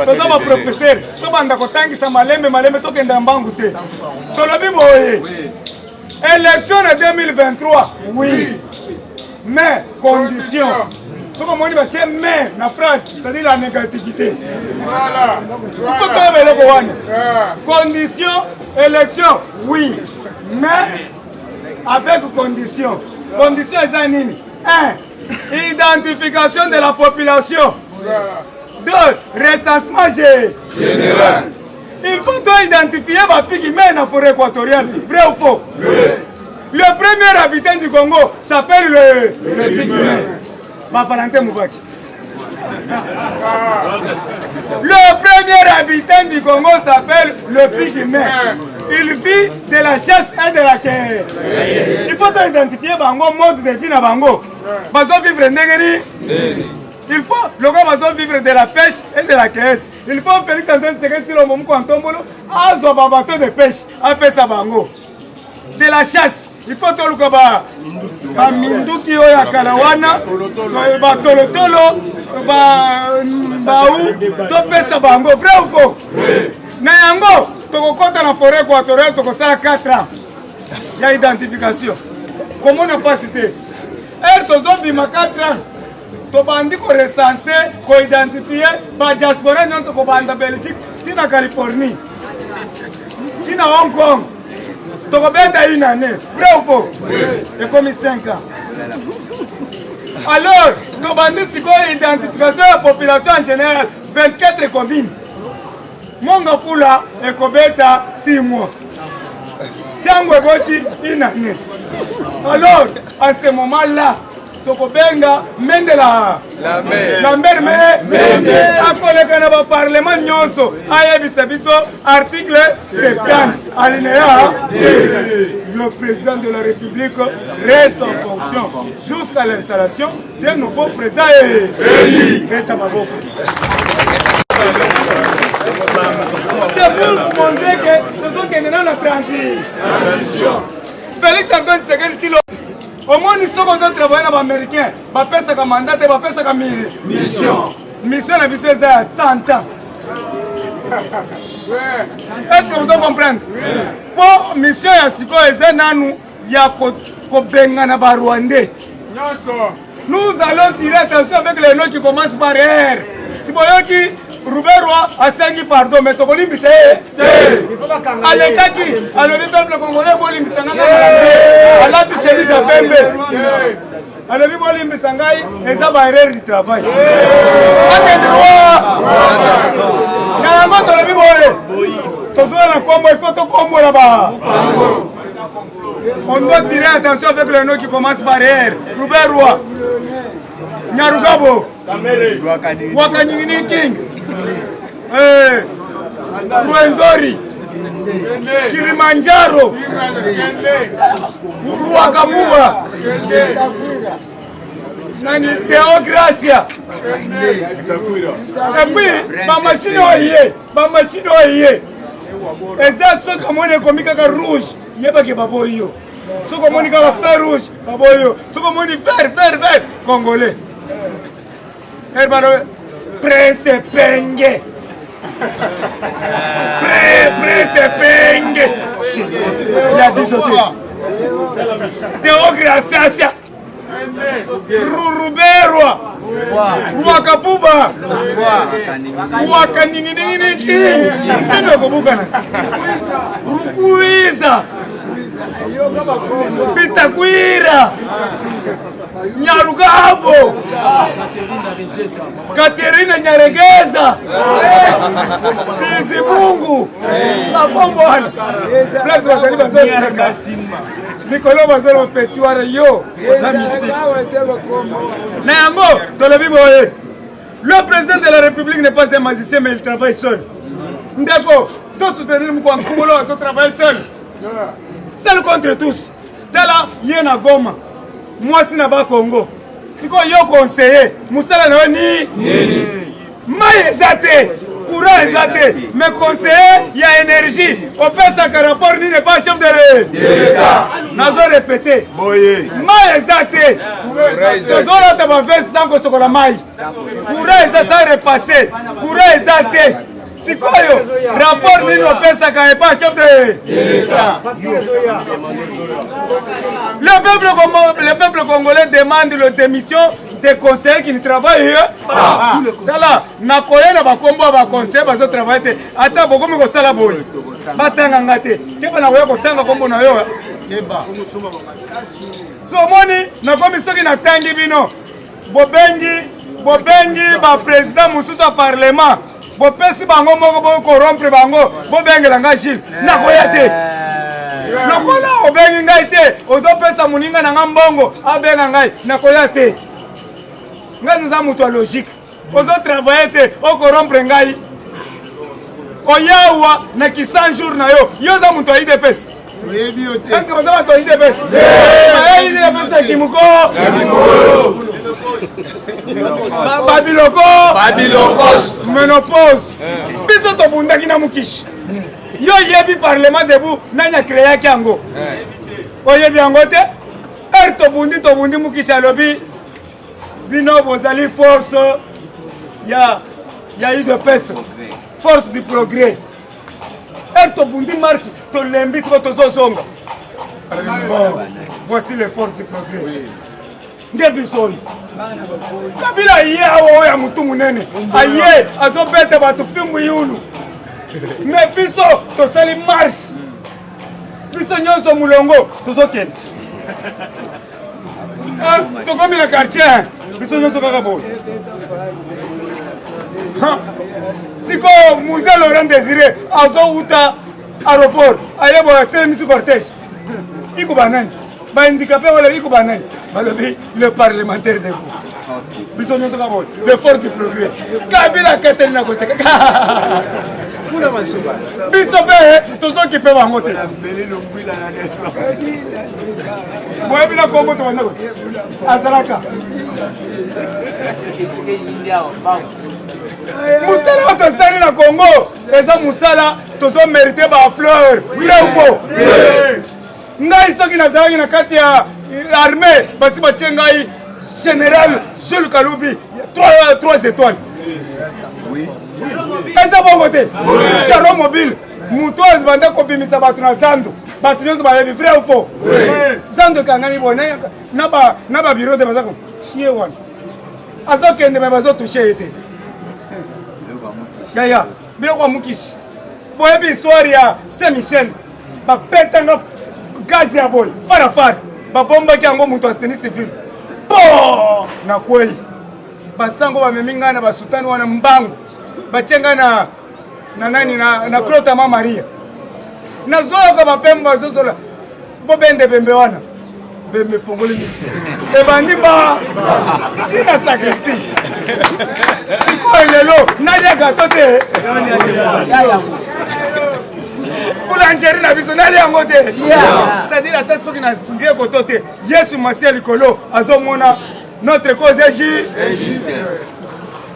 Toza baprofesseur, tobanda kotangisa malembe malembe, tokenda mbangu te. Tolobi boye, élection na 2023, oui, mais condition. Soki omoni batie mais na phrase, c'est-à-dire la négativité. Il faut toyeba eloko wana. Condition, élection, oui, mais avec condition. Condition eza nini? 1, identification de la population. 2, recensement général. Il faut to identifier bapygmées na forêt équatoriale. Vrai ou faux? Le premier habitant du Congo s'appelle le pygmée. Valentin Mubaki. Le premier habitant du Congo s'appelle le pygmée. Il vit de la chasse et de la terre. Il faut identifier bango mode de vie na bango. Bazo vivre ndenge nini? Il faut lokola bazo vivre de la pêche et de la cueillette. Il faut Félix Antoine Tshisekedi Tshilombo Moko Ntombolo azwa ba bateau de pêche apesa bango. De la chasse, il faut toluka ba baminduki oyo ya kala wana, batolotolo, bau, topesa bango. Vrai ou faux? Na yango tokokɔta na forêt équatoriale, tokosala 4 ans ya identification, komona mpasi te. Ere tozobima 4 ans, tobandi korecenser, koidentifier badiaspora nyonso, kobanda Belgique ntina Californie ntina Hong Kong. Tokobeta une année. Vrai ou faux? Ekomi 5 ans. Alors tobandi sikoyo identification ya population en général, 24 communes. Mont Ngafula ekobeta 6 mois, Tshangu eboti une année. Alors à ce moment là tokobenga Mendela Lambert Mende, akoleka na baparlement nyonso, ayebisa biso article 70 alinéa 2: le président de la République reste en fonction jusqu'à l'installation d'un nouveau président élu. Beta maboko. C'est pour vous montrer que tozokende nano na transition. Félix Antoine Tshisekedi Tshilombo, omoni, soki ozotravailler na baaméricain, bapesaka mandat te, bapesaka mission. Mission na biso eza ya 100 ans. Est ce que vous comprendre? Mpo mission ya sikoyo eza nanu ya kobengana barwandais. Nous allons tirer attention avec les noms qui commencent par R. Si boyoki Ruberwa asengi pardon, mais tokolimbisa ye te. Alekaki, alobi: "Peuple congolais, bolimbisa nga." Alati chemise ya pembe, alobi: "Bolimbisa ngai, eza baerreur du travail." Akende wa na yango. Tolobi boye, tozoya na kombo, il faut tokombola ba. On doit tirer attention avec le nom qui commence par R. Ruberwa, Nyarugabo, Wakanyingini King, Rwenzori, Kilimanjaro, Rwakabuba, nani, Deogracia. Et puis bamashine oyo ye, bamashine oyo ye eza, soki omoni ekomi kaka rouge, yebake baboyi yo. Soki omoni kaka fer rouge, baboyi yo. Soki omoni vert, vert, vert, congolais balo. Prince Penge, Prince Penge ya biso te. Deograciasia, Ruruberwa, Rwakapuba, Rwakaningininginiki, nini okobukana, Rukuiza, Bitakwira, Nyarugabo, Katerina Nyaregeza, Bizimungu, bakombo wana place bazali bazoseka mikolo, bazoloba peti wana yo oza mystique. Na yango tolobi boye: le président de la République n'est pas un magicien, mais il travaille seul. Ndeko, tosoutenir moko nkongolo azotravaille seul, seul contre tous. Tala ye na Goma, mwasi na Bakongo. Sikoyo yo conseiller, mosala na yo ni? Mai eza te. Courant eza te, mais conseiller ya énergie opesaka rapport nini epa chef de l'État? Nazo répéter, mai eza te, tozolata baveste sans kosokola mai, courant eza sans repasser, courant eza te. Sikoyo rapport nini opesaka epa chef de l'État? Le peuple congolais demande le démission des conseillers qui ne travaillent pas. Tala, nakoya na bakombo ya baconseiller bazo travaille te, ata bokomi kosala boye batanga nga te, keba nakoya kotanga kombo na yo. So omoni nakomi soki natangi bino bobengi bobengi baprésident mosusu ya parlement, bopesi bango moko bocorrompre bango, bobengela nga Gilles, nakoya te. Lokola obengi ngai te, ozopesa moninga na nga mbongo abenga ngai, nakoya te. Ngai naza moto ya logique. Ozotravaille te, ocorrompre ngai, oyawa na ki 100 jours na yo, yo oza moto ya UDPS. Est-ce que baza bato ya UDPS? Baye UDPS ya kimuko babiloko Babilokos. Ménopause. Biso tobundaki na mokishi. Yo oyebi Parlement debout, nani acréaki yango? Oyebi yango te. Ere tobundi, tobundi, mokishi alobi bino bozali force ya UDPS, force du progrès. Ere tobundi marche, tolembi, siko tozozonga. Bon, voici les forces du progrès. Nde biso oyo. Kabila aye awa, oyo ya motu monene aye azobeta bato fimbu yulu, mais biso tosali marche, biso nyonso molongo tozokende. Tokomi na quartier, biso nyonso kaka boye. Sikoyo Mzee Laurent Désiré azowuta aéroport, aye boye, atelemisi cortège. Iko banani bahandicapé wala iko banani? Balobi le parlementaire debout. Biso nyonso kaka boye, le force du progrès. Kabila akateli na koseka. Biso mpe tozokipe bango te. Boyebi na Kongo tobanda azalaka mosala oyo tosali na Congo eza mosala tozomérite bafleur. Vrai ou faux? Ngai soki nazalaki na kati ya armée, basi batie ngai général Jules Kalubi, 3 étoiles. Eza bongo te? Charo mobile, moto oyo banda kobimisa bato na zando, bato nyonso bayebi. Vrai ou faux? Zando ekangami boye na babureau te, baza chie wana, azokende me bazotouche ye te. Yaya, biloko ya mokisi. Boyebi histoire ya Saint Michel, bapetanga gaz ya boye farafara, babombaki yango, moto ya tenue civile po nakwei, basango bamemi ngai na basutani wana mbangu, batie ngai na nani na Klotama Maria. Nazoyoka bapembe bazozola, bobende bembe wana, bembe efongoli miso, ebandi ba tina sacristie. Sikoyo lelo nalia gâteau te, boulangerie na biso nalia yango te. C'est-à-dire ata soki nazingie koto te, Yesu Masiya likolo azomona. Notre cause est juste.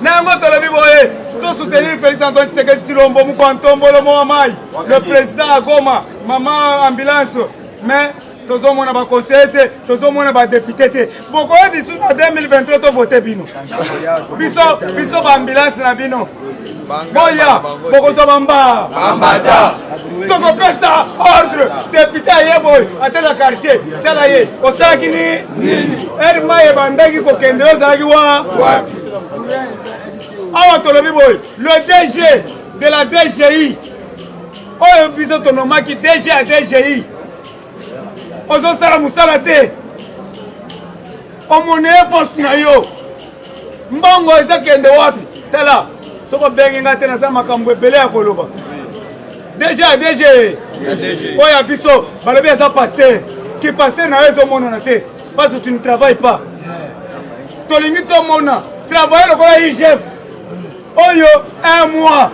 Na yango tolobi boye, tosoutenir Félix Antoine Tshisekedi Tshilombo Mukwantombolo Moamai, le président à Goma, mama ambulance. Mais tozomona baconseiller te, tozomona badéputé te. Bokoya lisusu na 2023, tovote bino. Biso baambulance na bino, boya, bokozwa bamba. Bambata. Tokopesa ordre. Député aye boye, atala quartier, tala ye osalaki ni ere mai ebandaki kokende, yo ozalaki wa awa. Tolobi boye, le DG de la DGI oyo biso tonomaki DG ya DGI, ozosala mosala te, omoneye poste na yo, mbongo ezakende wapi? Tala, soki obengi nga te, naza makambo ebele ya koloba. DG ya DG oyo ya biso, balobi eza pasteur. Ki pasteur na yo ezomonana te parce que tu ne travailles pas. Tolingi tomona travaille lokola IGF oyo un mois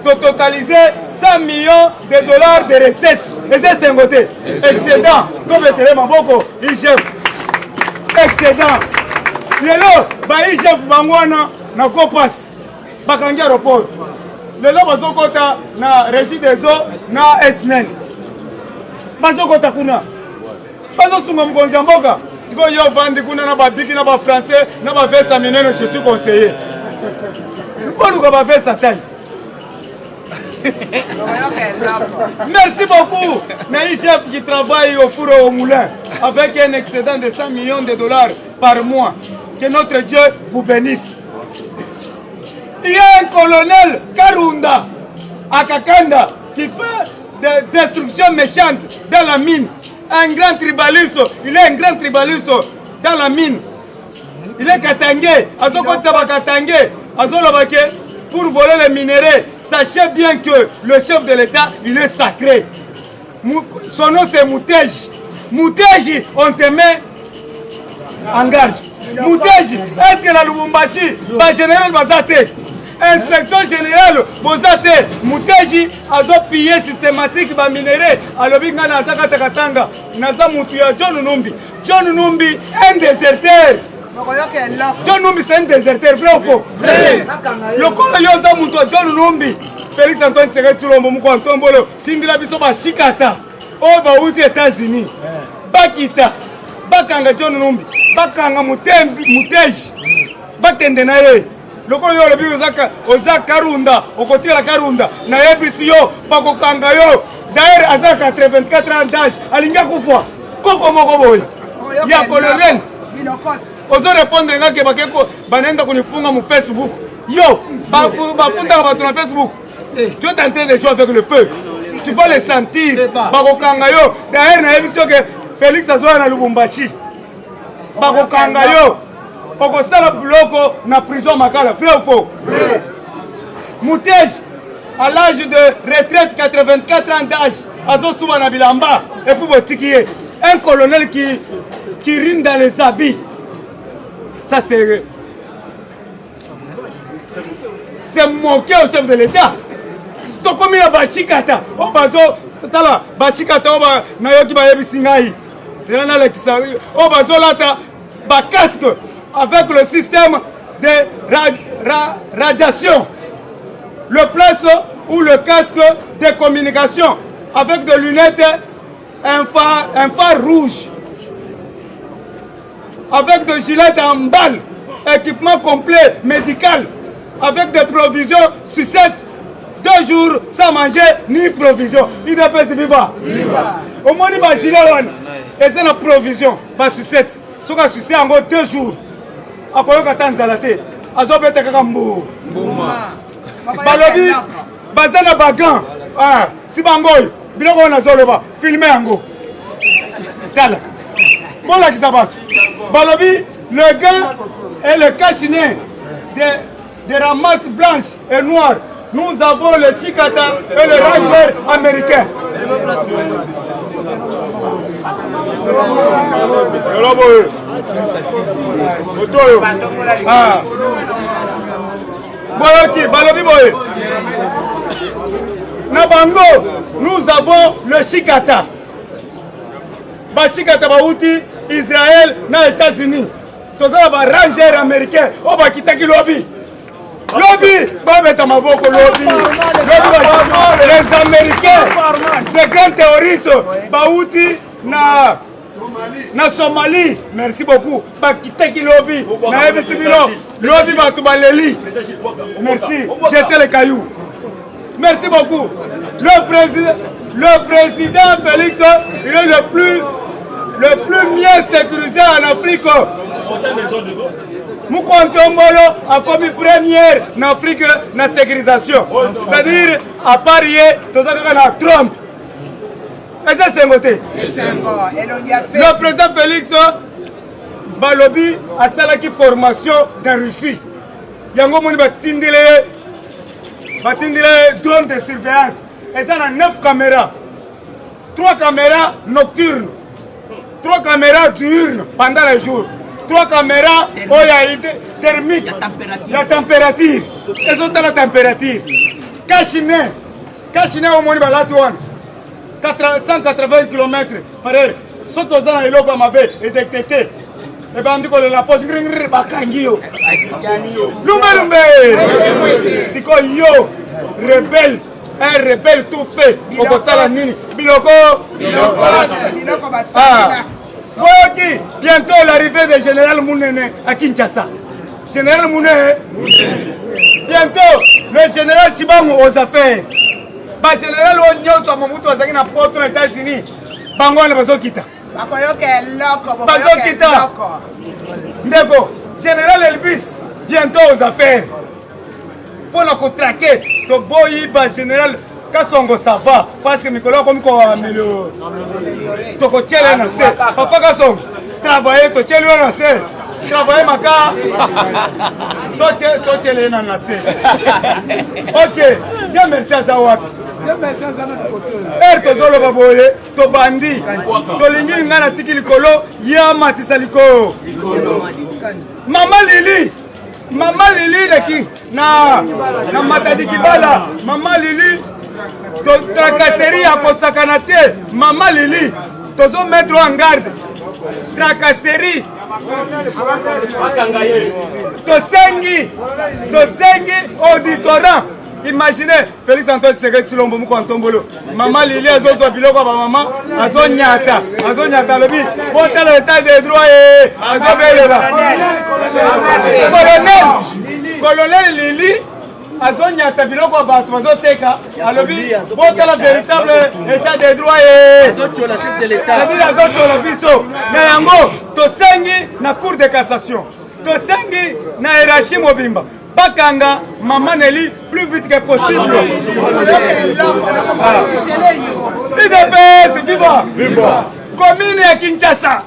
tototalise 100 millions de dollars de recettes. Eza esengo te? Excédent, tobetele maboko IGF. Excédent lelo, ba IGF bango wana na kopas bakangi aéroport. Lelo bazokota na Régie des eaux na SNEL, bazokota kuna, bazosunga mokonzi ya mboka. Sikoyo yo ovandi kuna na babiki na bafrançais na baveste minene, je suis conseiller, boluka baveste tai. Merci beaucoup. Mais chef qui travaille au four et au moulin avec un excédent de 100 millions de dollars par mois. Que notre Dieu vous bénisse. Il y a un colonel Karunda à Kakanda qui fait des destructions méchantes dans la mine. Un grand tribaliste, il est un grand tribaliste dans la mine. Il est katangais, azokotisa bakatangais, azoloba ke pour voler les minéraux, sachez bien que le chef de l'État, il est sacré. Son nom, c'est Mouteji. Mouteji, on te met en garde. Mouteji, est-ce que na Lubumbashi, ba général baza te? Inspection générale boza te? Mouteji azopille systématique ba minerais, alobi ngai naza kata Katanga, naza mutu ya John Numbi. John Numbi, un déserteur. John Numbi, c'est un déserteur, vrai ou faux? Vrai. Lokola yo oza mutu ya John Numbi, Félix Antoine Tshisekedi Tshilombo moko Ntombolo, tindela biso bashikata oyo bauti États-Unis, bakita bakanga John Numbi, bakanga Muteji, bakende na ye. Lokola yo olobi oza Karunda, okotikala Karunda, nayebisi yo bakokanga yo. D'ailleurs aza 84 ans d'âge, alingi akufa koko moko boye ya colonel. Ozo répondre nga ke bakeko banaenda kunifunga mu Facebook. Yo bafundaka bato na Facebook? Tu es en train de jouer avec le feu, tu vas le sentir, bakokanga yo. D'ailleurs nayebisi yo ke Félix azoya na Lubumbashi, bakokanga yo, okosala biloko na prison Makala. Vrai ou faux? Mutej, à l'âge de retraite, 84 ans d'âge, azosuba na bilamba et puis botiki ye. Un colonel qui rime dans les habits, ça, c'est moquer au chef de l'État. Tokomi na bashikata oyo bazo tala bashikata oyo nayoki bayebisi ngai tena nalakisa oyo bazolata bacasque avec le système de radiation, le place ou le casque de communication avec des lunettes infra rouge, avec des gilets en balle, équipement complet médical, avec des provisions, sucettes, 2 jours sans manger ni provision. UDPS viva! Omoni bagilets wana eza na provision, basucette. Soki asuce yango 2 jours, akoyoka ata nzala te, azobeta kaka mbu. Balobi baza na bagants. Ah, si bango oyo biloko oyo nazoloba, filme yango, tala, bolakisa bato. Balobi le gant et le cache-nez de ramasse blanche et noire. Nous avons le Chikata et le Ranger américain. Yolo boye. Moto oyo. Ah. Boyoki, balobi boye na bango, nous avons le Chikata. Bashikata bauti Israël na États-Unis. Toza na baranger américain oyo bakitaki lobi lobi, babeta maboko lobi lobi. Les Américains, des grands terroristes, bauti na Somalie, merci beaucoup, bakitaki lobi. Nayebisi bino, lobi bato baleli. Merci, jetez les cailloux. Merci beaucoup. Le président Félix, il est le plus mieux sécurisé en Afrique. Mukontombolo akomi première na Afrique na sécurisation, c'est-à-dire à part ye, toza kaka na Trump. Eza esengo te? Le président Félix, balobi asalaki formation na Russie. Yango moni batindeli ye, batindeli ye drone de surveillance, eza na 9 caméras, 3 caméras nocturnes, 3 caméras diurnes pendant le jour, 3 caméras oyo ya thermique ya température, ezotala température. Cache-nez, cache-nez omoni balati wana, 180 km par heure. Soki oza na eloko ya mabe, edétecte, ebandi kolela poche, ngringri, bakangi yo. Lumbelumbe sikoyo yo. Rebelle, un rebelle tout fait. Okosala nini? Biloko. Biloko basala. Boyoki, bientôt l'arrivée de général Munene à Kinshasa. Général Munene. Bientôt le général Tshibangu aux affaires. Ba général oyo nyonso ya Mobutu azalaki na poto na États-Unis, bango wana bazokita. Bakoyoka eloko, bokoyoka Bazokita. eloko. Ndeko, général Elvis, bientôt aux affaires. Mpo na kotraquer, toboyi ba général Kasongo, ça va, parce que mikolo akomi koaméliorer. Tokotiela ye na se. Papa Kasongo, travaille, totieli yo na se. Travaille maka. Totiela ye na se. Ok, Dieu merci aza wapi? Ere tozoloba boye, tobandi. Tolingi ngai natiki likolo, ye amatisa likolo. Mama Lili, Mama Lili leki na Matadi Kibala, Mama Lili to tracasserie ya kosakana te. Mama Lili, tozo mettre en garde. Tracasserie. Tosengi auditorat. Imaginez Félix Antoine Tshisekedi Tshilombo moko ya ntombolo. Mama Lili azozwa biloko ya bamama, azonyata, azonyata, alobi botala état de droit ye, azobelela. Colonel Lili azonyata biloko ya bato bazoteka, alobi botala véritable état de droit ye. C'est-à-dire azotyola biso. Na yango tosengi na Cour de cassation, tosengi na hiérarchie mobimba, bakanga Mama Nelly plus vite que possible. UDPS viva! Commune ya Kinshasa,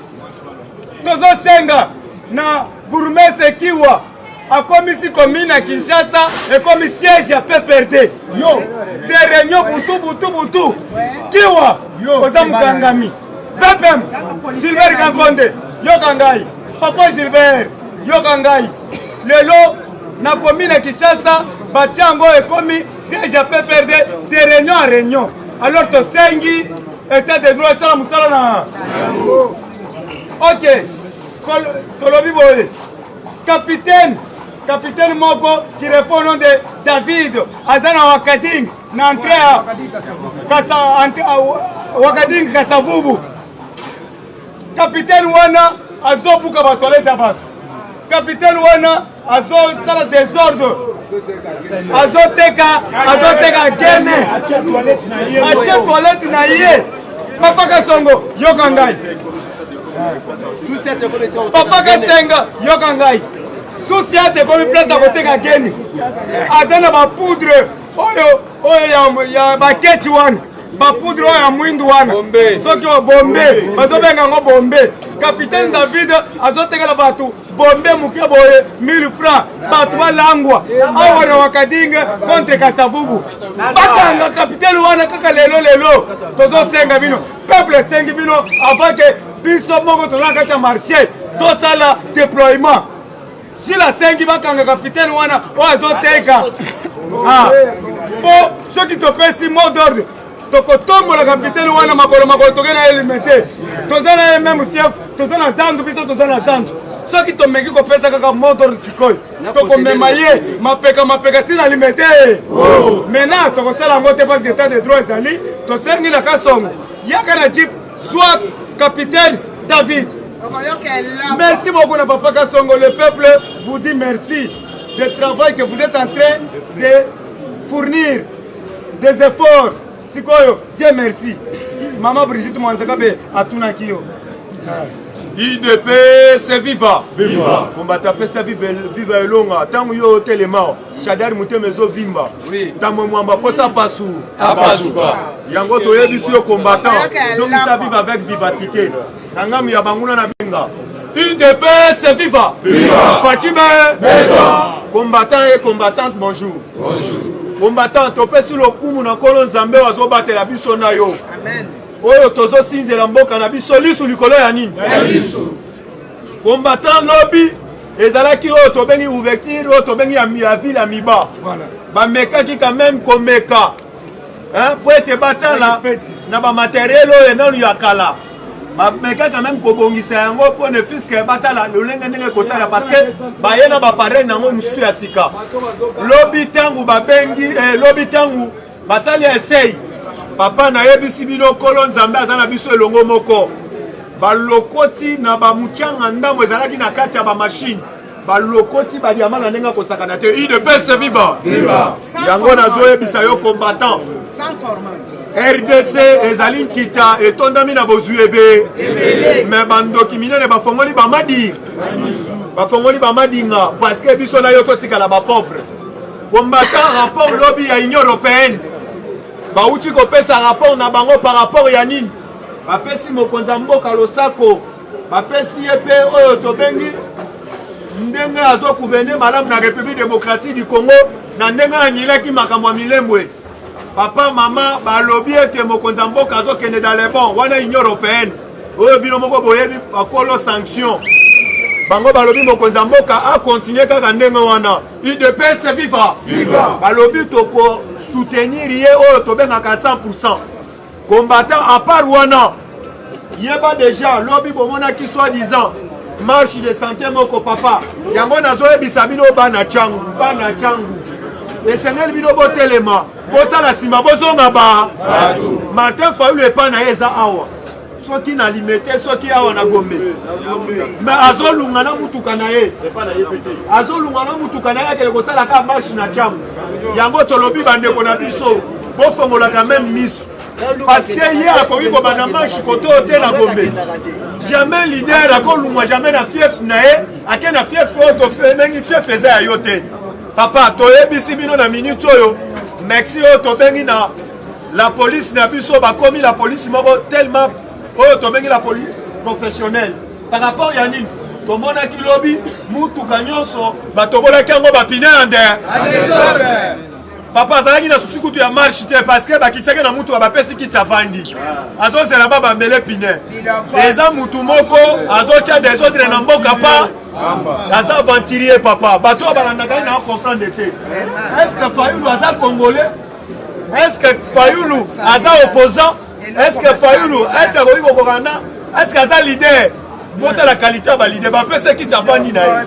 tozosenga na bourgmestre Kiwa, akomisi commune ya Kinshasa ekomi siège ya PPRD. Yo des réunions butu butu butu. Kiwa, oza mokangami. VPM Gilbert Kankonde, yoka ngai. Papa Gilbert, yoka ngai. Lelo na commune ya Kinshasa batia yango ekomi siège ya PPRD, de réunion en réunion. Alors tosengi état de droit esala mosala na. Ok, tolobi boye, capitaine moko qui répond au nom de David aza na Wakading, na entrée ya Kasa, Wakading Kasavubu. Capitaine wana azobuka batoilette ya bato. Capitaine wana azosala désordre, azoteka gene, atie toilette na ye. Papa Kasongo, yoka ngai. Papa Kasenga, yoka ngai. Susi ate ekomi place ya koteka geni. Aza na bapoudre oyo ya baketi wana, bapoudre oyo ya mwindu wana, soki oyo bombe, bazobenga yango bombe. Capitaine David azotekela bato bombe moke boye 1000 francs, bato balangwa awa na Wakadinge contre Kasavubu. Bakanga capitaine wana kaka lelo lelo. Tozosenga bino, peuple esengi bino, avant que biso moko toza na kati ya marché tosala déploiement. Gilles asengi bakanga capitaine wana oyo azoteka, mpo soki topesi mot d'ordre, tokotombola capitaine wana makolo makolo, toke na ye Limete. Toza na ye même fief, toza na zandu, biso toza na zandu. Soki tomeki kopesa kaka mot d'ordre sikoyo, tokomema ye mapeka mapeka ntina Limete. Maintenant tokosala yango te parce que état de droit ezali. Tosengi na Kasongo, yaka na jeep, soit capitaine David. Okoyoka eloko. Merci beaucoup na Papa Kasongo. Le peuple vous dit merci du travail que vous êtes en train de fournir, des efforts. Sikoyo, Dieu merci. Maman Brigitte Mwanzakabe atunaki yo. UDPS viva! Combattant, apesa viva elonga. Ntango yo otelema, Shadari motema ezovimba, ntambo mwamba posa pasu yango toyebisi yo, combattant, zongisa viva avec vivacité na ngambo ya banguna na benga. UDPS viva! Fatime! Combattant et combattante, bonjour. Combattant, topesi lokumu na Nkolo Nzambe oyo azobatela biso na yo. Amen. Oyo tozosinzela mboka na biso lisu likolo ya nini? Combattant, lobi ezalaki oyo tobengi ouverture, oyo tobengi ya ville ya Miba. Bamekaki quand même komeka, hein, po ete batala na bamatériel oyo nanu ya kala. Bameka quand même kobongisa yango mpo ne fiske batala lolenge ndenge ekosala parce que baye na baparrain na yango mosusu ya sika. Lobi ntango babengi eh, lobi ntango basali essai, papa nayebisi bino Nkolo Nzambe aza na biso elongo moko. Balokoti na bamutyanga ndambo ezalaki na kati ya bamashine, balokoti badiama na ndenge akosakana te. UDPS viva! Yango nazoyebisa yo combattant, RDC ezali nkita etondami na bozwi ebe, me bandoki minene bafongoli bamadi, bafongoli bamadinga parce que biso na yo totikala bapauvre. Combattant, rapport lobi ya Union européenne bauti kopesa rapport na bango par rapport ya nini? Bapesi mokonzi ya mboka losako, bapesi ye mpe oyo tobengi ndenge azogouverne malamu na République démocratique du Congo, na ndenge anyilaki makambo ya Milembwe. Papa, mama, balobi ete mokonzi ya mboka azokende dans le bon. Wana Union européenne oyo bino moko boyebi bakolo sanction, bango balobi mokonzi ya mboka akontinue kaka ndenge wana. UDPS viva! Balobi toko soutenir ye oyo tobengaka 100%. Combattant, à part wana, yeba déjà lobi bomonaki soi-disant marche de santé moko. Papa, yango nazoyebisa bino, bana Tshangu, bana Tshangu, esengeli bino botelema, botala nsima, bozonga ba Martin Fayulu epai na ye eza awa, soki na Limete, soki awa na Gombe, me azolunga na mutuka na ye, azolunga na mutuka na ye, akende kosala marche na Tshangu. Yango tolobi, bandeko na biso, bofongolaka même miso parce que ye akoki kobanda marche kote oyo te na Gombe. Jamais leader akolungwa jamais na fief na ye, ake na fief oyo tobengi fief eza ya yo te. Papa, toyebisi bino na minute oyo, merci, oyo tobengi na la police na biso, bakomi la police moko tellement oyo tobengi la police professionnelle. Par rapport ya nini? Tomonaki lobi mutuka nyonso batobolaki yango bapine ya nde. Papa azalaki na susi kutu ya marche te parce que bakitiaki na mutuka, bapesi kiti, avandi, azozela babambele pine. Eza mutu moko azotia désordre na mboka pa aza aventurier. Papa, bato oyo balandaka ye na comprendre te. Est ce que Fayulu aza Congolais? Est ce que Fayulu aza opposant? Est ce que Fayulu, est ce que akoki kokokana? Est ce que aza leader? Botala qualité ya baleader. Bapesa kiti, avandi na ye.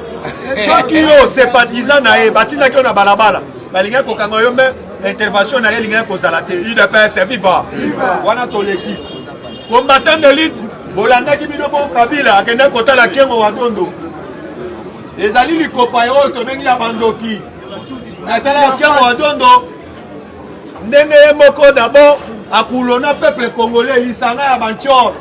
Soki yo sympathisant na ye, batindaki yo na balabala, balingaki kokanga yo, me intervention na ye elingaki kozala te. UDPS viva! Wana toleki. Combattant d'élite, bolandaki bino moko, Kabila akendaki kotala Kengo Wadondo. Ezali likopa oyo tobengi ya bandoki. Natala Kengo Wadondo ndenge ye moko d'abord akulona peuple congolais, lisanga ya bantior,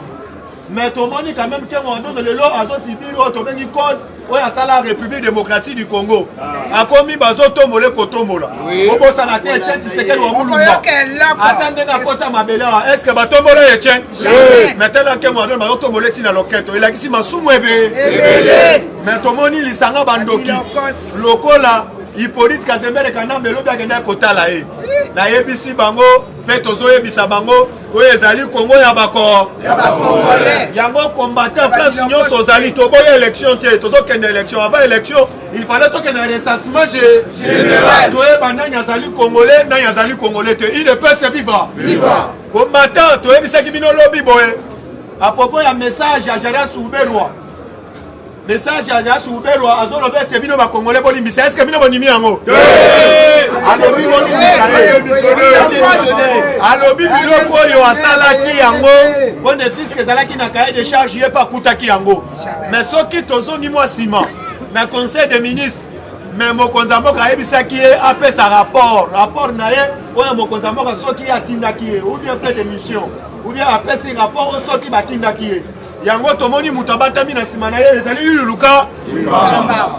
mais tomoni quand même Kengo Wadondo lelo azosibiri oyo tobengi cause oyo asala République démocratique du Congo. Akomi bazotombola, ekotombola. Obosana te Etienne Tshisekedi wa Mulumba, ata ndenge akota mabele awa, est ce que batombola Etienne? Mais tala Kengo Wadondo, bazotombola etina loketo, elakisi masumu ebe. Mais tomoni lisanga bandoki lokola Hippolyte Kazembere Kanambe, elobi akendaki kotala ye. Nayebisi bango mpe tozoyebisa bango, oyo ezali Kongo ya bako yango. Combattant, place nyonso ozali, toboya élection te, tozokende élection. Avant élection, il fallait tokende recensement général, toyeba nani azali Congolais, nani azali Congolais te. UDPS viva! Combattant, toyebisaki bino lobi boye à propos ya message ya Azarias Ruberwa. Message ya Azarias Ruberwa, azoloba ete bino Bakongolais bolimbisa. Est-ce bino bondimi yango? Alobi bolimbisa ye, alobi biloko oyo asalaki yango mpo ne fût-ce que ezalaki na cahier de charge, ye mpe akutaki yango. Mais soki tozongi mwa nsima na conseil des ministres, mais mokonzi ya mboka ayebisaki ye apesa rapport, rapport na ye oyo mokonzi ya mboka soki ye atindaki ye, ou bien frais de mission, ou bien apesi rapport oyo soki batindaki ye yango. Tomoni moto abatami na nsima na ye, ezali Liluluka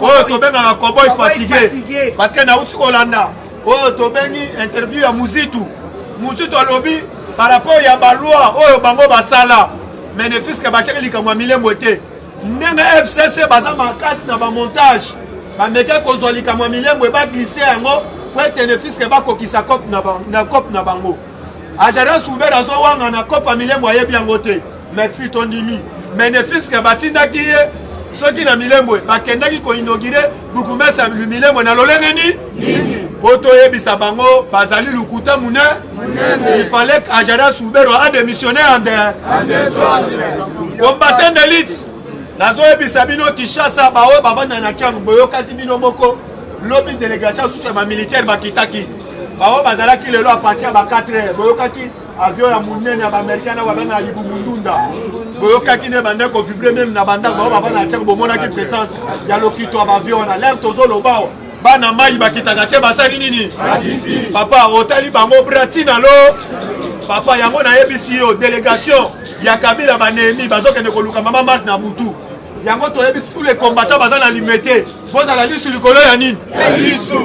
oyo tobengaka cowboy fatigué, parce que nauti kolanda oyo tobengi interview ya Muzitu. Muzitu alobi par rapport ya baloi oyo bango basala, mais ne fût-ce que batiaki likambo ya Milembo te. Ndenge FCC baza makasi na bamontage, bameke kozwa likambo ya Milembo, ebaglisse yango po ete ne fût-ce que bakokisa na cope na bango. Azarias Ruberwa azowanga na cope ya Milembo, ayebi yango te. Merci, tondimi, mais ne fût-ce que batindaki ye soki na Milembwe, bakendaki koinaugurer bourgmestre ya Milembwe na lolenge nini? Po toyebisa bango bazali lukuta munene. Il fallait Azarias Ruberwa adémissionner en. Combattant d'élite, nazoyebisa bino Kinshasa, baoyo bavanda na Tshangu, boyokaki bino moko lobi délégation susu ya bamilitaire bakitaki, baoyo bazalaki lelo à partir ya ba 4 heures, boyokaki avion ya monene ya baaméricain na babanga na libumu ndunda, boyokaki nde bandaki kovibre meme na bandako. Baoyo bavanda na Tshangu, bomonaki présence ya lokito ya baavion wana. Lere tozoloba, bana mai bakitaka te, basali nini? Papa, otali bango brati na lo papa. Yango nayebisi yo, délégation ya Kabila banemi bazokende koluka mama Marthe na butu. Yango toyebisi tous les combattants baza na Limete, bozala lisu likolo ya nini?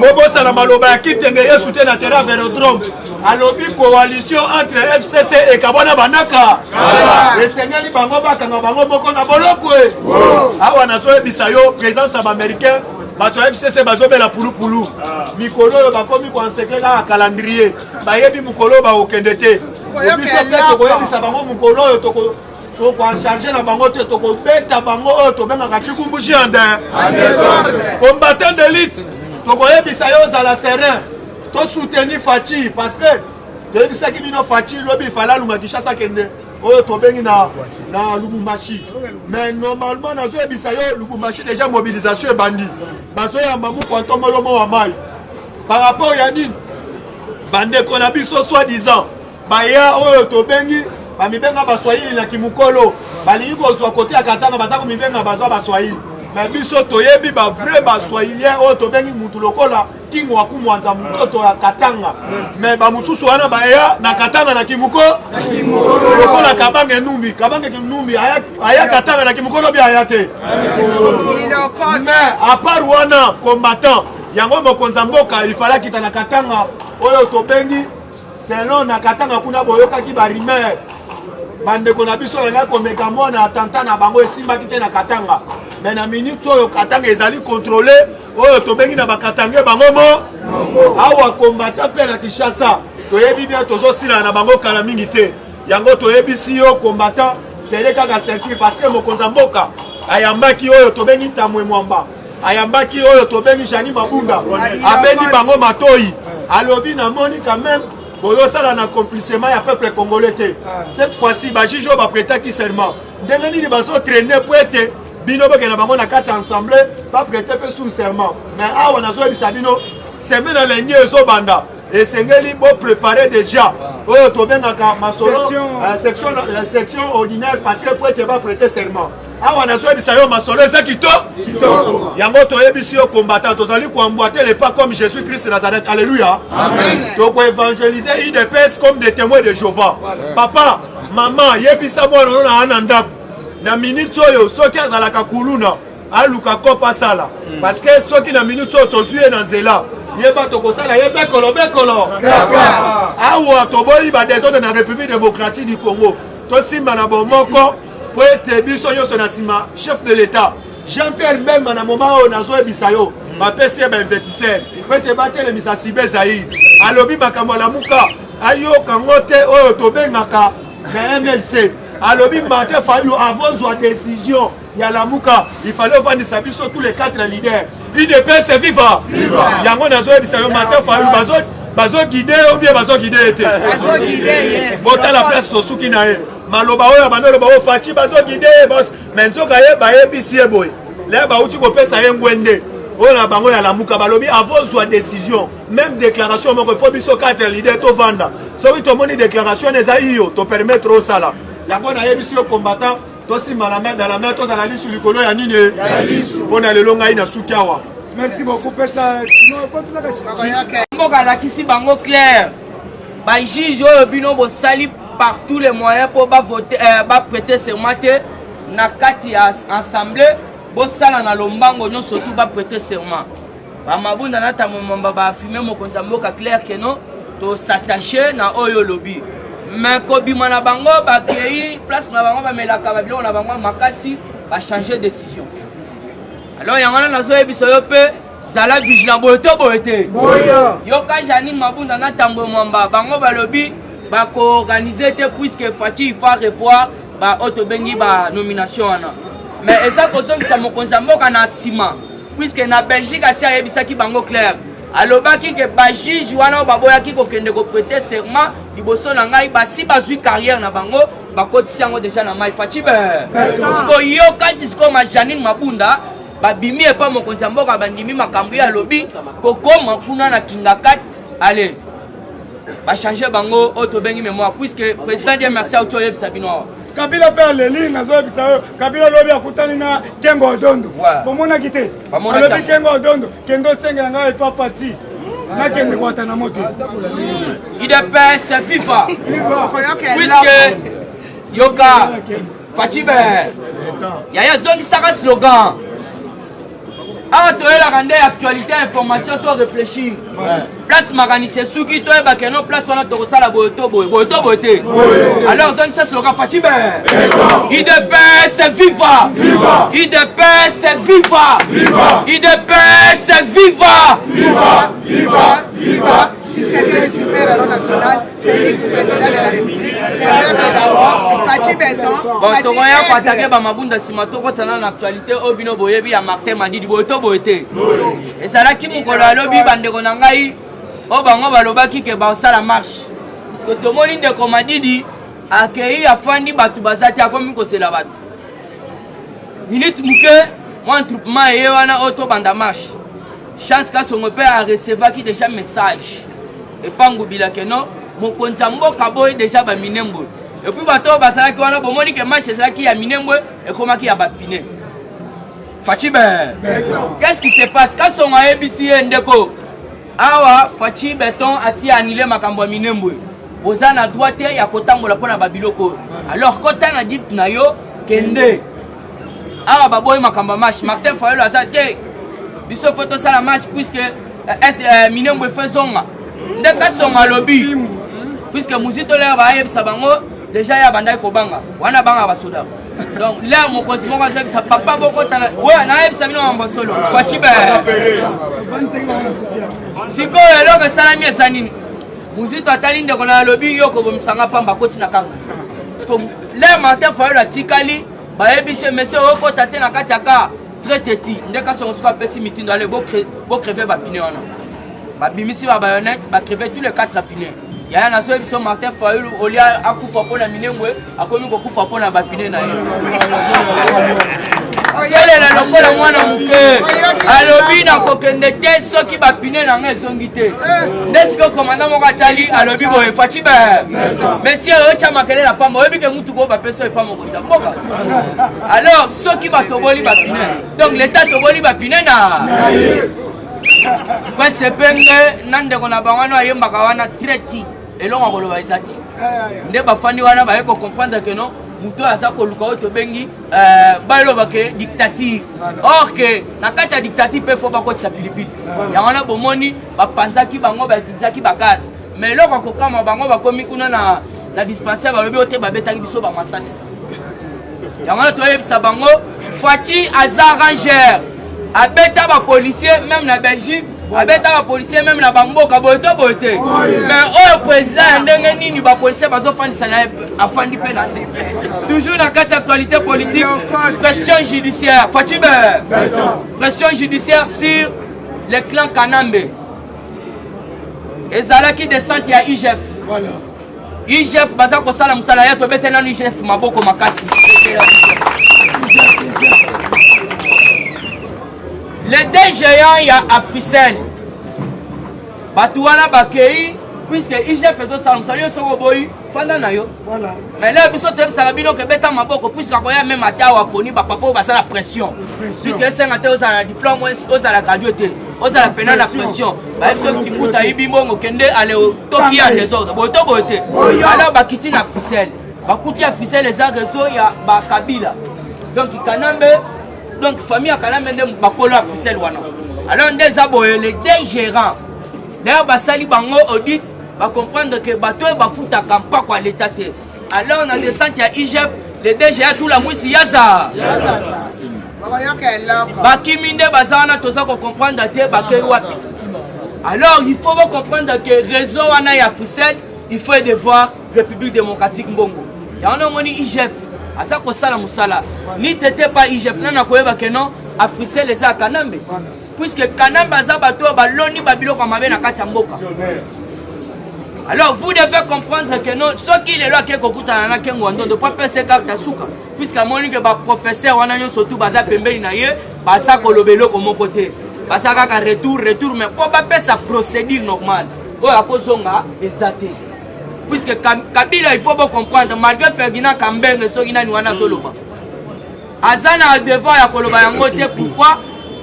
Bobosana maloba ya Kitenge Yesu te na terrain Velodrome. Alobi coalition entre FCC ekabwana banaka, esengeli bango bakanga bango moko na boloko. E awa nazoyebisa yo, présence ya baaméricain, bato ya FCC bazobela pulupulu. Mikolo oyo bakomi koensekle kaka calendrier, bayebi mokolo oyo bakokende te. Biso mpe tokoyebisa bango mokolo oyo tokoencharge na bango te, tokobeta bango oyo tobengaka chikumbushi ande. Combattant d'élite, tokoyebisa yo, ozala serein, tosoutenir Fatshi, parce que toyebisaki bino, Fatshi lobi ifale alunga Kinshasa, kende oyo tobengi na Lubumbashi. Mais normalement, nazoyebisa yo, Lubumbashi déjà mobilisation ebandi, bazoyamba mukwa ntombolomo wa mai par rapport ya nini? Bandeko na biso soi disant baya oyo tobengi bamibenga baswahili na kimokolo, balingi kozwa kote ya Katanga, baza komibenga bazwa baswahili. Mais biso toyebi bavrai baswahilien oyo tobengi mutu lokola Kingo wa Kumwanza, mototo ya Katanga. Mais bamosusu wana baya na Katanga na kimuko lokola Kabange Numbi, Kabange Numbi aya Katanga na kimokolo bi aya te. Mais à part wana, combattant, yango mokonzi ya mboka ifala akita na Katanga oyo tobengi selon na Katanga kuna. Boyokaki barumeur, bandeko na biso balingaki komeka mwana attentat na bango, esimbaki te na Katanga. Mais na minute oyo, Katanga ezali contrôlé oyo tobengi na bakatange bango mo awa. Combattant mpe na Kinshasa, toyebi bien tozosila na bango kala mingi te. Yango toyebisi yo, combattant, serre kaka ceinture, parce que mokonzi ya mboka ayambaki oyo tobengi Ntamwe Mwamba, ayambaki oyo tobengi Jeanine Mabunda, abendi bango matoi, alobi: namoni quand même bozosala na accomplissement ya peuple congolais te. Cette fois-ci, bajuge oyo baprêtaki serment, ndenge nini bazotraîner po ete bino bokende bango na kati ya assemblée, baprêter mpe sous serment? Mais awa nazoyebisa bino, semaine ya lundi ezobanda, esengeli boprépare déjà oyo tobengaka masolo section ordinaire, parce que po ete baprêter serment. Awa nazoyebisa yo, masolo eza kitoko. Yango toyebisi yo, combattant, tozali koemboîter le pas comme Jésus Christ Nazareth. Alléluia. Tokoévangéliser UDPS comme des témoins de Jéhovah. Papa, mama, yebisa mwana no na na ndako na minute oyo, soki azalaka kuluna, aluka kope asala, parce que soki na minute oyo tozwi ye na nzela, yeba tokosala ye bekolo bekolo. Awa toboyi badésordre na République démocratique du Congo. Tosimba na bomoko po ete biso nyonso na nsima chef de l'État Jean-Pierre Bemba. Na moment oyo nazoyebisa yo, bapesi ye bainvestisseur po ete batelemisa Sibe Zaire. Alobi makambo alamuka ayoka ngo te oyo tobengaka na MLC. Alobi Martin Fayulu, avant zwa décision ya Lamuka, il fallait ovandisa biso tous les quatre leaders. UDPS viva! Yango nazoyebisa yo, Martin Fayulu bazoguide ou bien bazoguide ye te? Botala place tosuki na ye. Maloba oyo abandi oloba oyo Fatshi bazoguide ye, mais nzoka ye bayebisi ye boye. Le bauti kopesa ye ngwende oyo na bango ya Lamuka, balobi avant ozwa décision, même déclaration moko, il faut biso quatre leader tovanda. Soki tomoni déclaration wana eza iyo, topermettre osala yango. Nayebisi yo, combattant, tosimba la main dans la main, tozala lisu likolo ya nini. Mpo na lelo, ngai nasuki awa. Merci beaucoup. Pesa. Mboka alakisi bango clair, bajuge oyo bino bosali par tous les moyens mpo bavote, baprêter serment te na kati ya assemblée, bosala na lombango nyonso tu baprêter serment. Bamabunda na Ntango Mwamba baafirme mokonzi ya mboka clair ke non, tos'attache na oyo olobi. Mais kobima na bango, bakei place na bango, bamelaka babiloko na bango makasi, bachange décision. Alors yango wana nazoyebisa yo mpe, zala vigilant. Boye to boye te, yoka Jeanine Mabunda na Ntango Mwamba, bango balobi bakoorganize te, puisque Fatshi, il faut revoir baoyo tobengi banomination wana. Mais eza kozongisa mokonzi ya mboka na nsima, puisque na Belgique asi ayebisaki bango clair, alobaki ke bajuge wana oyo baboyaki kokende koprêter serment liboso na ngai, basi bazwi carrière na bango. Bakotisi yango deja na mai Fatshi be. Sikoyo yoka sikoyo ma Janine Mabunda babimi epa mokonzi ya mboka, bandimi makambo ye alobi, kokoma kuna na Kingakati, ale bachange bango oyo tobengi mémoire, puisque président Dieu merci auti oyebisa bino awa. Kabila mpe aleli, nazoyebisa yo, Kabila lobi akutani na Kengo Odondo, bomonaki te, alobi Kengo Odondo kende osengela ngai epa Fatshi, nakende koatana moto. UDPS viva, puisque yoka Fatshi be yaya zongisaka slogan awa, toyelaka nde actualité, information, to réfléchir place makanisi esuki, toyeba keno place wana tokosala boye to boye, boye to boye te. Alors zongisa slogan Fatshi be. UDPS viva, UDPS viva, UDPS viva. Viva, viva Tshisekedi, super héros national, Félix, président de la République, le peuple d'abord, Fatshi Béton. Bon, tokoya koattaquer bamabunda nsima, tokotana na actualité oyo bino boyebi ya Martin Madidi, boye to boye te. Ezalaki mokolo alobi, bandeko na ngai, oyo bango balobaki ke basala marche, ko tomoni ndeko Madidi akei, afandi, bato baza te, akomi kosela bato minute moke, mwa attroupement eye wana oyo tobanda marche. Chance Kasongo mpe arecevaki déjà message epangubila keno mokonzi ya mboka boye déjà baminembwe, et puis bato oyo bazalaki wana, bomoni ke marche ezalaki ya Minembwe, ekomaki ya bapine. Fatshi be, qu'est-ce qui se passe? Kasongo ayebisi ye, ndeko awa Fatshi Béton asi annulé makambo ya Minembwe, boza na droit te ya kotambola mpona babiloko oyo. Alors kota na jeep na yo, kende. Awa baboyi makambo ya marche, Martin Fayulu aza te, biso faut tosala marche puisque Minembwe faut ezonga. Nde Kasongo alobi, puisque Muzito lere bayebisa bango déjà, ye abandaki kobanga wana, banga basoda. Donc lere mokonzi moko azoyebisa papa bokotana oyo, nayebisa bino mambo solo. Fatshi be, sikoyo eloko esalami eza nini? Muzito atali ndeko na, alobi yo kobomisanga pamba, akoti na kanga. Lere Martin Fayulu atikali, bayebisi ye, monsieur, okota te na kati ya car, très teti. Nde Kasongo soki apesi mitindo, ale bocrever bapneus wana, babimisi babaïonnette, bacrever tous les quatre pneus. Yaya, nazoyebi biso, Martin Fayulu olia akufa mpo na Minembwe, akomi kokufa mpo na bapneus na ye. Ozolela lokola mwana moke, alobi nakokende te soki bapneus na ngai ezongi te. Nde sikoyo commandant moko atali, alobi boye, Fatshi be, monsieur, oyotya makelele na pamba, oyebi ke mutuka oyo bapesi oyo epa mokonzi ya mboka. Alors soki batoboli bapneus, donc l'état toboli bapneus na Prince Epenge na ndeko na bango wana ayembaka wana traiti, eloko ya koloba eza te. Nde bafandi wana, baye kocomprendre ke non, moto oyo aza koluka oyo tobengi baloba ke dictature, or ke na kati ya dictature mpe faut bakotisa pilipili. Yango wana bomoni bapanzaki bango, bautilisaki bagaz. Mais eloko ya kokama, bango bakomi kuna na dispensaire, balobi oyo te, babetaki biso bamasasi. Yango wana toyebisa bango, Fatshi aza ranger, abeta bapolicier même na Belgique, abeta bapolicier même na bamboka boye to boye te. Mais oyo président ya ndenge nini bapolicier bazofandisa na ye, afandi mpe na se? Toujours na kati ya actualité politique, pression judiciaire, Fatshi be, pression judiciaire sur le clan Kanambe. Ezalaki descente ya IGF. IGF baza kosala mosala ya, tobete nanu IGF maboko makasi. Les deux géants ya Africell, bato wana bakei, puisque IGF ezosala mosala. Yo soki oboyi, fanda na yo. Mais là biso toyebisaka bino ke beta maboko, puisque akoya même ata awa poni bapapa oyo baza na pression, puisque esenga te ozala na diplôme, ozala gradué te, ozala pena na pression. Bayebi soki kibuta ayibi mbongo, kende ale toki ya désordre, boye to boye te. Alors bakiti na Africell, bakuti Africell eza réseau ya bakabila, donc Kanambe, donc famille ya Kanambe nde bakolo Africell wana. Alors nde eza boye, les deux gérants d'ailleurs basali bango audit, bacomprendre ke bato oyo bafutaka mpako ya leta te. Alors na descente ya IGF, le DGA Tula Mwisi Yaza bakimi, nde baza wana, toza kocomprendre te bakei wapi. Alors il faut bocomprendre ke réseau wana ya Africell, il faut devoir République démocratique mbongo. Yango namoni IGF aza kosala mosala ni tete pa IGF nana koyeba ke non, Africell eza ya Kanambe, puisque Kanambe aza bato oyo baloni babiloko ya mabe na kati ya mboka. Alors vous devez comprendre que non, soki lelo ake kokutana na Kengo Ndondo po apesa carte ya suka, puisque amoni ke ba professeur wana nyonso tout baza pembeni na ye, baza koloba eloko moko te. Baza kaka retour retour, mais po bapesa procédure normale oyo akozonga eza te. Puisque Kabila, il faut bo comprendre, malgré Ferdinand Kambenge soki nani wana azoloba, aza na devoir ya koloba yango te. Pourquoi?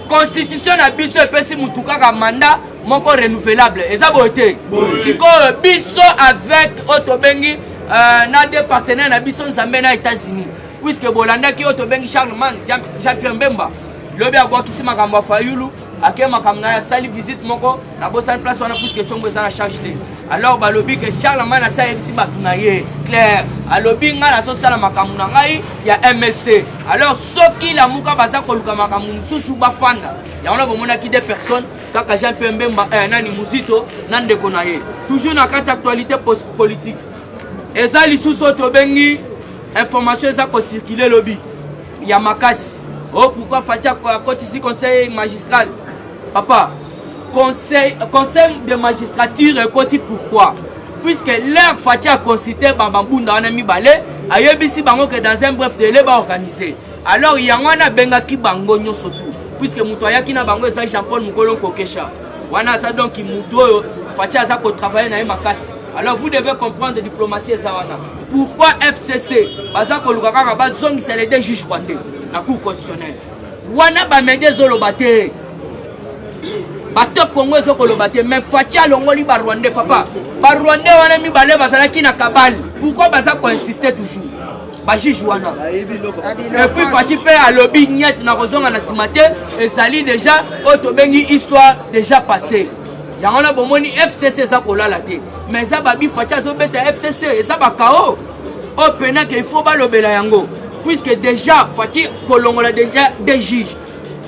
Constitution na biso epesi mutu kaka mandat moko renouvelable, eza boye te? Sikoyo biso avec oyo tobengi na deux partenaires na biso, Nzambe na États-Unis, puisque bolandaki oyo tobengi Charlemagne Jean-Pierre Mbemba, lobi abwakisi makambo ya Fayulu, ake makambo na ye, asali visite moko, nabosani place wana puisque ntongo eza na charge te. Alors balobi ke Charlemagne asi ayebisi bato na ye clair, alobi ngai nazosala makambo na ngai ya MLC. Alors soki Lamuka baza koluka makambo mosusu, bafanda yango. Na bomonaki deux personnes kaka, Jean Pierre Mbemba, nani, Muzito na ndeko na ye. Toujours na kati ya actualité politique, eza lisusu oyo tobengi information eza kocirculer lobi ya makasi o pourquoi Fatshi akotisi conseil magistral. Papa, conseil de magistrature ekoti pourquoi? Puisque l'heure Fatshi aconsulte bambunda wana mibale, ayebisi bango ke dans un bref délai baorganiser. Alors yango wana abengaki bango nyonso tu, puisque moto ayaki na bango eza Jean Paul Mokolo Nkokesha wana, aza donc motu oyo Fatshi aza kotravailler na ye makasi. Alors vous devez comprendre, diplomatie eza wana. Pourquoi FCC baza koluka kaka bazongisa les deux juges rwandais na Cour constitutionnelle wana? Bamédia ezoloba te, bato Kongo ezokoloba te, mais Fatshi alongoli Barwandais. Papa, Barwandais wana mibale bazalaki na kabale, pourquoi baza koinsister toujours bajuge wana? Et puis Fatshi mpe alobi niet na kozonga na nsima te, ezali déjà oyo tobengi histoire déjà passé. Yango wana bomoni FCC eza kolala te, mais eza babi Fatshi azobeta FCC, eza bakao oyo pena ke il faut balobela yango, puisque déjà Fatshi kolongola déjà des juges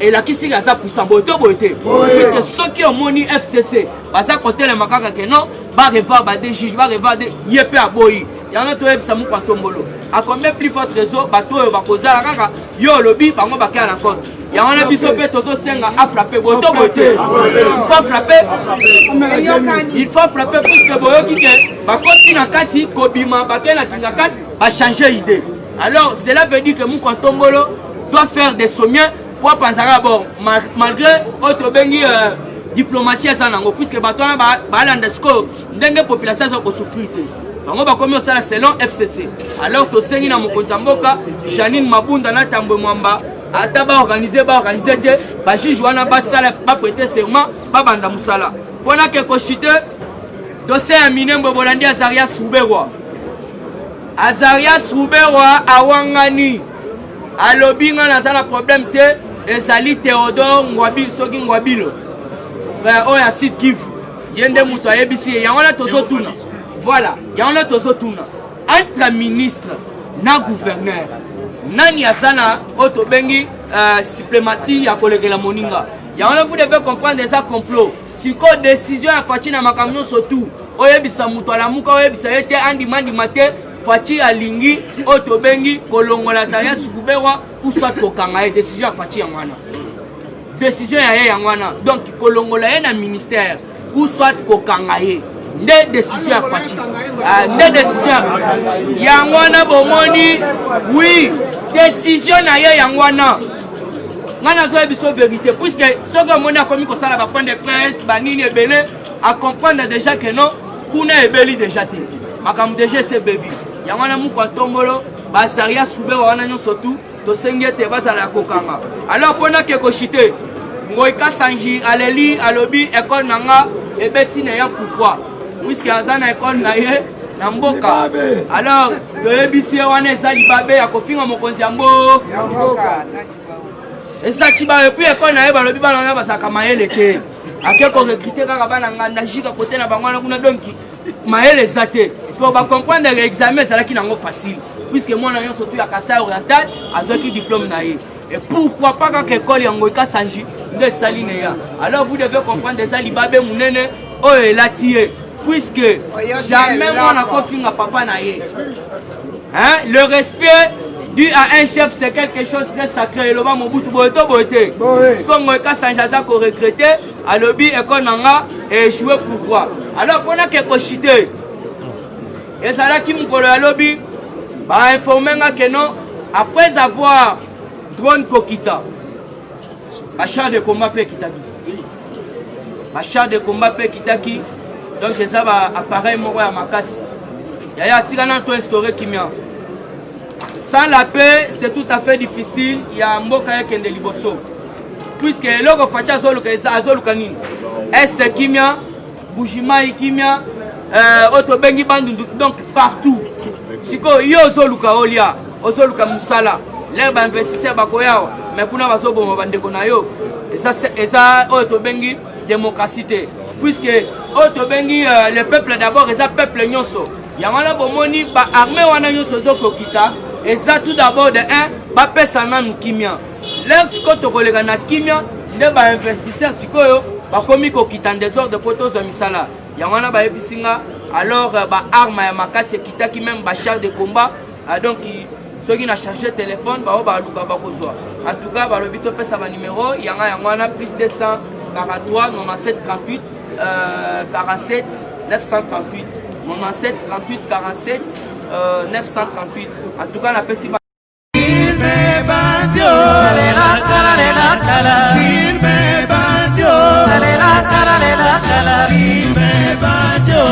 elakisi aza puissant. Boye to boye te? Puisque soki omoni FCC baza kotelema kaka ke non, barevoir ba deux juges, barevoir de ye mpe aboyi yango. Toyebisa mokwa ntombolo à combien plus forte raison bato oyo bakozala kaka yo olobi bango bakea na compte. Yango wana biso mpe tozosenga afrapper. Boye to boye te? Il faut frapper, il faut frapper, puisque boyoki ke bakoti na kati kobima, bakei na kinga kati, bachanger idée. Alors cela veut dire que mokwa ntombolo doit faire de son mieux po apanzaka bon, malgré oyo tobengi diplomatie eza nango, puisque bato wana balanda sikoyo ndenge population aza kosouffrir te, bango bakomi osala selon FCC. Alors tosengi na mokonzi ya mboka, Janine Mabunda na Tambwe Mwamba, ata baorganiser baorganiser te, bajuge wana basala, baprêter serment, babanda mosala. Mpona ke kochuter dossier ya Minembwe, bolandi Azarias Ruberwa. Azarias Ruberwa awangani, alobi nga naza na problème te, ezali Théodore Ngwabilo, soki Ngwabilo oyo ya Sud Kivu, ye nde moto ayebisi ye. Yango wana tozotuna, voilà, yango wana tozotuna entre ministre na gouverneur, nani aza na oyo tobengi suprématie ya kolekela moninga? Yango wana vous devez comprendre, eza complot. Sikoyo décision ya Fatshi na makambo nyonso tu, oyebisa moto alamuka, oyebisa ye te, andima andima te, Fatshi alingi oyo tobengi kolongola Azarias Ruberwa ou soit kokanga ye. Décision ya Fatshi yango wana, décision ya ye yango wana. Donc kolongola ye na ministère ou soit kokanga ye nde décision ya Fatshi, nde décision yango wana. Bomoni, oui, décision na ye yango wana. Ngai nazoya biso vérité, puisque soki omoni akomi kosala bapoint de presse banini ebele, acomprendre déjà que non, kuna ebeli déjà te, makambo déjà ese ebebi. Yango wana mukwa ntombolo, bazaria Ruberwa wana nyonso tu, tosengi ete bazala ya kokanga. Alors mpona ke kochuter, Ngoi Kasanji aleli, alobi ekole na nga ebeti na ya. Pourquoi? Puisque aza na ekole na ye na mboka. Alors toyebisi ye wana eza libabe ya kofinga mokonzi ya mboka, eza ciba. Et puis ekole na ye, balobi bana wana bazalaka mayele te, ake korecruter kaka bana nganda jika kote na bango wana kuna, donc mayele eza te. Parce que bacomprendre, examen ezalaki nango facile, puisque mwana nyonso tu ya Kasai Oriental azwaki diplôme na ye. Et pourquoi pas kaka ekole yango Ekasanji nde esali na ya? Alors vous devez comprendre, eza libabe monene oyo elati ye, puisque jamais mwana kofinga papa na ye, hein? Le respect dû à un chef, c'est quelque chose très sacré, eloba Mobutu. Boye to boye te? Sikongo Ekasanji aza koregretter, alobi ekole na nga échoué, pourquoi? Alors mpona ke kochuter. Ezalaki mokolo ya lobi, ba informe nga que non, après avoir drone kokita, ba char de combat mpe ekitaki, ba char de combat mpe ekitaki. Donc eza ba appareil moko ya makasi. Yaya, atika nanu to instaure kimia. Sans la paix, c'est tout à fait difficile ya mboka ekende liboso, puisque eloko Fatshi azoluka eza, azoluka nini? Est kimia, Mbujimayi kimia, oyo tobengi Bandundu, donc partout. Sikoyo yo ozoluka olia, ozoluka mosala, lere bainvestisseur bakoya, mais kuna bazoboma bandeko na yo. Eza oyo tobengi démocratie te, puisque oyo tobengi le peuple d'abord eza peuple nyonso. Yango wana bomoni baarmée wana nyonso ezokokita, eza tout d'abord de 1 bapesa nanu kimia. Lere sikoyo tokoleka na kimia nde bainvestisseur sikoyo bakomi kokita en désordre mpo tozwa misala. Yango wana bayebisi nga alors baarme ya makasi ekitaki, même bachar de combat. Donc soki na charge téléphone, bao baluka bakozwa. En tout cas balobi topesa banimero yanga, yango wana: plus 243 97 38 47 938, 97 38 47 938. En tout cas napesi. Filme bandio, filme bandio, filme bandio, filme bandio,